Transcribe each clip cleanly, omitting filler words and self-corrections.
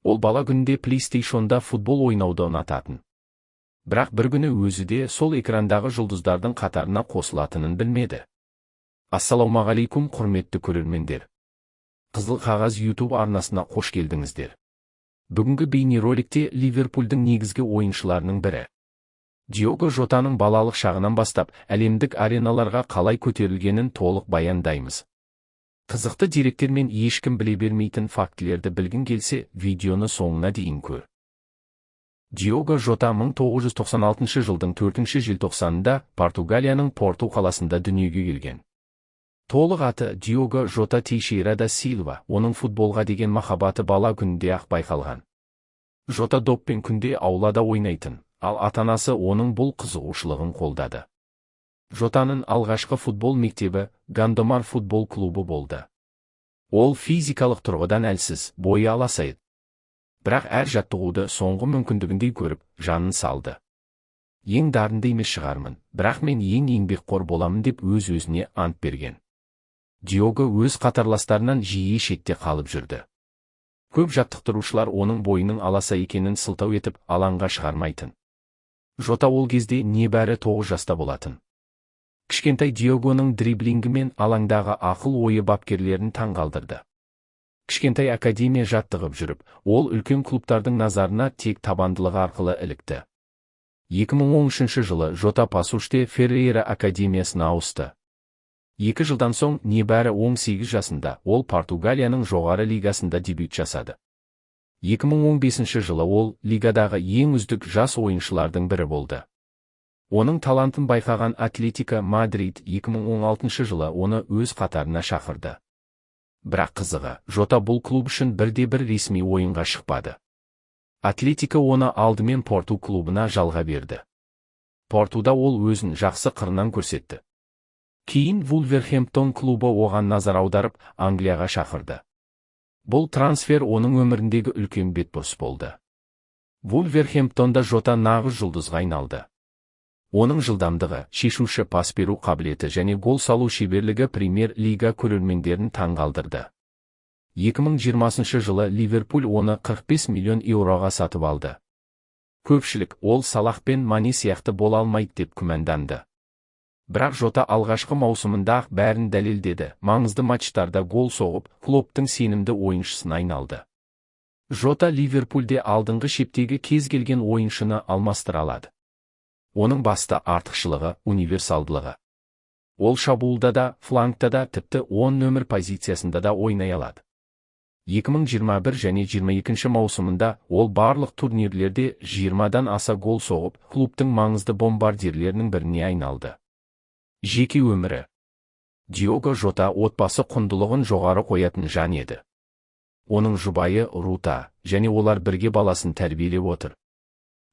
Ол бала күнінде PlayStation'да футбол ойнауды ұнататын. Бірақ бір күні өзі де сол экрандағы жұлдыздардың қатарына қосылатынын білмеді. Ассалаумағалейкум, құрметті көрермендер. Қызыл қағаз YouTube арнасына қош келдіңіздер. Бүгінгі бейнероликте Ливерпульдің негізгі ойыншыларының бірі Диого Жотаның балалық шағынан бастап әлемдік ареналарға қалай көтерілгенін толық баяндаймыз. Қызықты деректер мен ешкім біле бермейтін фактілерді білгің келсе, видеоны соңына дейін көр. Диого Жота 1996 жылдың 4 желтоқсанында Португалияның Порту қаласында дүниеге келген. Толық аты Диого Жота Тейшейра да Силва. Оның футболға деген махаббаты бала күнінде-ақ байқалған. Жота доппен күнде аулада ойнайтын, ал ата-анасы оның бұл қызығушылығын қолдады. Жотаның алғашқы футбол мектебі Гандомар футбол клубы болды. Ол физикалық тұрғыдан әлсіз, бойы аласа еді. Бірақ әр жаттығуды соңғы мүмкіндігіндей көріп, жанын салды. «Ең дарынды емес шығармын, бірақ мен ең еңбекқор боламын», – деп өз-өзіне ант берген. Диого өз қатарластарынан жиі шетте қалып жүрді. Көп жаттықтырушылар оның бойының аласа екенін сылтау етіп, алаңға шығармайтын. Жота ол кезде небәрі 9 жаста болатын. Кішкентай Диогоның дриблингі мен алаңдағы ақыл ойы бапкерлерін таңғалдырды. Кішкентай академия жаттығып жүріп, ол үлкен клубтардың назарына тек табандылығы арқылы ілікті. 2013 жылы Жота Пасуш де Феррейра академиясына ауысты. 2 жылдан соң, небәрі 18 жасында, ол Португалияның жоғары лигасында дебют жасады. 2015 жылы ол лигадағы ең үздік жас ойыншылардың бірі болды. Оның талантын байқаған Атлетико Мадрид 2016 жылы оны өз қатарына шақырды. Бірақ қызығы, Жота бұл клуб үшін бірде бір ресми ойынға шықпады. Атлетико оны алдымен Порту клубына жалға берді. Портуда ол өзін жақсы қырынан көрсетті. Кейін Вулверхэмптон клубы оған назар аударып, Англияға шақырды. Бұл трансфер оның өміріндегі үлкен бетбұрыс болды. Вулверхэмптонда Жота нағыз жұлдызға айналды. Оның жылдамдығы, шешуші пас беру қабілеті және гол салу шеберлігі премьер-лига көрермендерін таңғалдырды. 2020 жылы Ливерпуль оны 45 миллион еуроға сатып алды. Көпшілік ол Салах пен Мане сияқты бола алмайды деп күмәнданды. Бірақ Жота алғашқы маусымында-ақ бәрін дәлелдеді, маңызды матчтарда гол соғып, клубтың сенімді ойыншысына айналды. Жота Ливерпульде алдыңғы шептегі кез келген ойыншыны алмастыра алады. Оның басты артықшылығы – универсалдылығы. Ол шабуылда да, флангта да, тіпті 10 нөмір позициясында да ойнай алады. 2021 және 22 маусымында ол барлық турнирлерде 20-дан аса гол соғып, клубтың маңызды бомбардирлерінің біріне айналды. Жеке өмірі. Диого Жота отбасы құндылығын жоғары қоятын жан еді. Оның жұбайы Рута және олар бірге баласын тәрбиелеп отыр.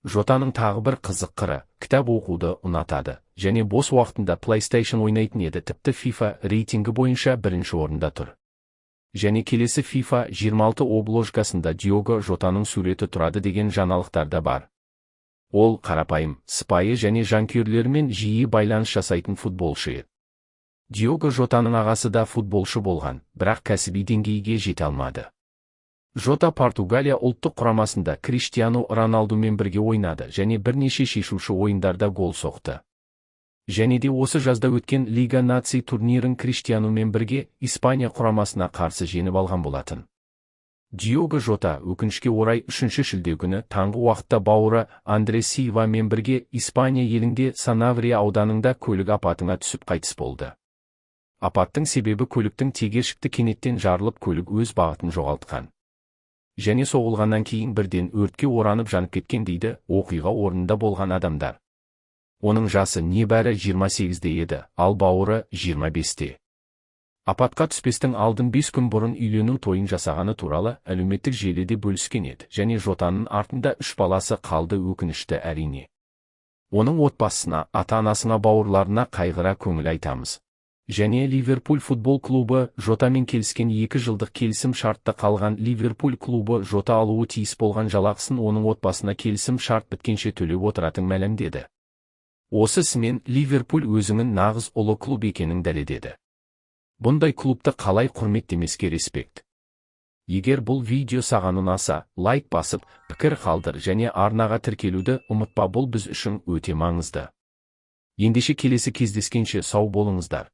Жотаның тағы бір қызық қыры: кітап оқуды ұнатады және бос уақытында PlayStation ойнайтын еді, тіпті FIFA рейтингі бойынша бірінші орында тұр. Және келесі FIFA 26 обложкасында Диого Жотаның суреті тұрады деген жаңалықтар да бар. Ол қарапайым, сыпайы және жанкүйерлерімен жиі байланыс жасайтын футболшы еді. Диого Жотаның ағасы да футболшы болған, бірақ кәсіби деңгейге жете алмады. Жота Португалия ұлттық құрамасында Криштиану Роналдумен бірге ойнады және бірнеше шешуші ойындарда гол соқты. Және де осы жазда өткен Лига Наций турнирін Криштианумен бірге Испания құрамасына қарсы жеңіп алған болатын. Диого Жота өкінішке орай 3 шілде күні таңғы уақытта бауыры Андре Силвамен бірге Испания елінде Санаврия ауданында көлік апатына түсіп, қайтыс болды. Апаттың себебі көліктің тегершікті кенеттен жарылып, көлік өз бағытын жоғалтқан және соғылғаннан кейін бірден өртке оранып, жанып кеткен, дейді оқиға орнында болған адамдар. Оның жасы небәрі 28-де еді, ал бауыры 25-те. Апатқа түспестің алдын 5 күн бұрын үйлену тойын жасағаны туралы әлеуметтік желіде бөліскен еді және Жотаның артында үш баласы қалды. Өкінішті, әрине. Оның отбасына, ата-анасына, бауырларына қайғыра көңіл айтамыз. Және Ливерпуль футбол клубы Жотамен келіскен 2 жылдық келісім шартта қалған. Ливерпуль клубы Жота алуы тиіс болған жалақысын оның отбасына келісім шарт біткенше төлеп отыратын мәлімдеді. Осы ісімен Ливерпуль өзінің нағыз ұлы клуб екенін дәлелдеді. Бұндай клубты қалай құрметтемеске? Респект. Егер бұл видео саған ұнаса, лайк басып, пікір қалдыр және арнаға тіркелуді ұмытпа. Бұл біз үшін өте маңызды. Ендеше, келесі кездескенше сау болыңыздар.